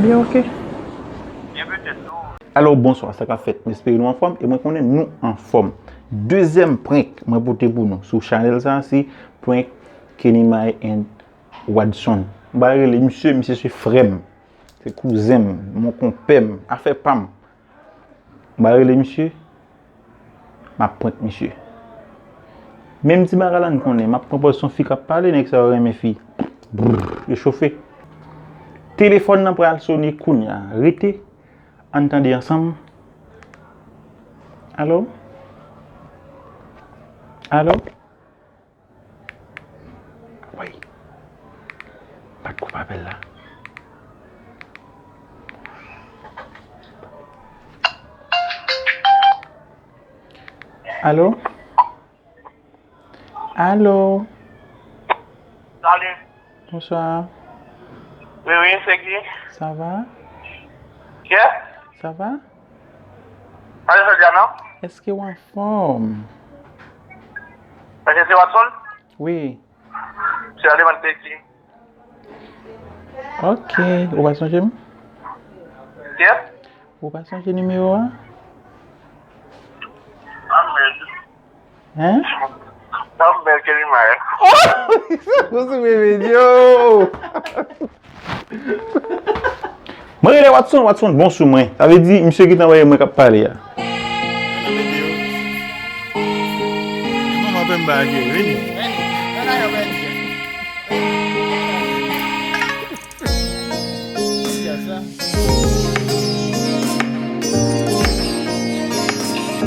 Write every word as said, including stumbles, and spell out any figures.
Yeah, ok. Alò, bonswa, sa k ap fèt? M espere nou anfòm e mwen konnen nou anfòm. Dezyèm prank mwen pote pou nou sou chanèl sa a se prank Kenny May and Wadson. M pa rele misye, misye se frè m, se kouzen m, mon konpè m, afè pa m. M pa rele misye, m ap prank misye. Menm ti bagay la n konnen, m ap pran pòz se yon fi k ap pale, nèg sa yo renmen fi. Brrr, yo chofe. Telefòn nan pral sone kounya. Rete, ann tande ansanm. Alo? Alo? Woy. Pa t koupe apèl la. Alo? Alo? Salut. Bonsoir. Wi, wi, se ki? Ça va? Kè? Ça va? Pale sòt la non? Èske w anfòm? Èske se Watson? Wi. Se la demann kredi. Ok. Ou pa sonje m? Kè? Ou pa sonje nimewo a? Amen. Hein? Sa m bèl ke li mal. Ou sou bebe yo. Mwen rele Watson, Watson bon sou mwen. Sa vle di misye ki t anvoye mwen k ap pale a. Mwen pa pè m bagay vini.